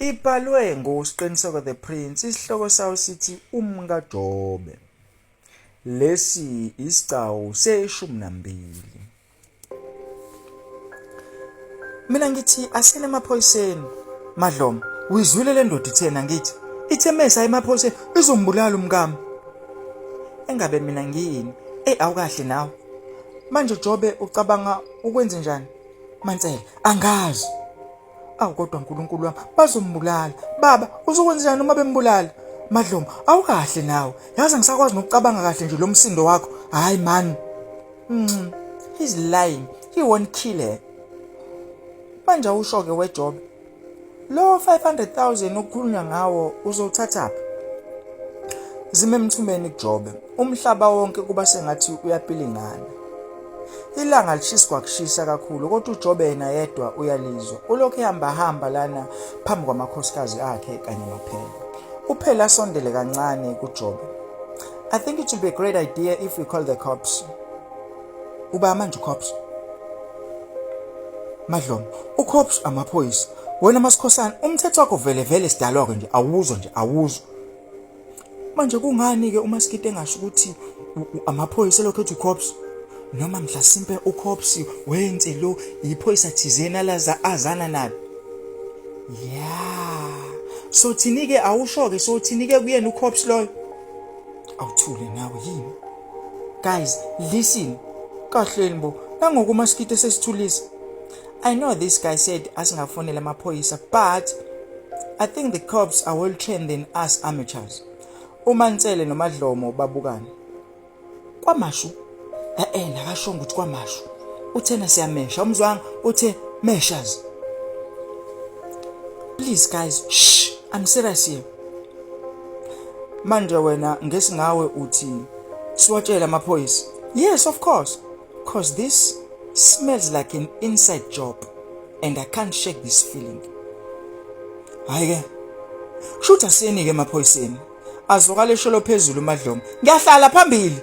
Ibhalwe nguSqiniseko The Prince, isihloko sayo sithi UmkaJobe. Lesi isigcawu seshumi nambili. Mina ngithi asiyeni emaphoyiseni. Madlomo, uyizwile le ndoda ithena ngithi? Ithe mesa emaphoyiseni izombulala umkami. Engabe mina ngiyini? Ey awukahle nawe. Manje Jobe ucabanga ukwenze njani? Mansele, angazi. Awu kodwa Nkulunkulu wami bazombulala. Baba uzokwenzenjani uma bembulala? Madlomo, awukahle nawe. Yazi angisakwazi nokucabanga kahle nje lo msindo wakho. Hayi man. He's lying. He won't kill her. Manje awusho ke weJobe. Lo 500,000 okukhulunywa ngawo uzowuthathaphi? Zime emthumeni kuJobe. Umhlaba wonke kuba sengathi uyapilingana. Ilanga lishisa kwakushisa kakhulu kodwa uJobe yena yedwa uyalizwa. Ulokhu ehambahamba lana phambi kwamakhosikazi akhe kanye noPhela. UPhela asondele kancane kuJobe. I think it would be a great idea if we call the cops. Uba manje cops? Madlomo, ucops amaphoyisa. Wena masikhosana umthetho wakho vele vele sidalwa-ke nje awuzwa nje awuzwa. Manje kungani ke uMaskiti engasho ukuthi amaphoyisa elokhu ethi ucops noma mhlasimpe ucops wenze lo yiphoyisa thizeni alaza azana nalo yeah so thini ke awusho ke so thini ke kuyena ucops loyo awuthule nawe yini guys listen kahleni bo nangoku uMaskiti esesithulisa I know this guy said asingafonela amaphoyisa but I think the cops are well trained than us amateurs. UMansele noMadlomo babukana. Kwamashu? Eh nakashongo ukuthi kwamashu. Uthena siyamesha umzwanga uthe meshas. Please guys, shh, I'm serious here. Manje wena ngesingawe uthi siwatshela amaphoyisa. Yes, of course. Cause this smells like an inside job and I can't shake this feeling. Hayi ke. Kushuthi asiyeni ke emaphoyiseni. Azwakala esholo phezulu uMadlomo. Ngiyahlala phambili.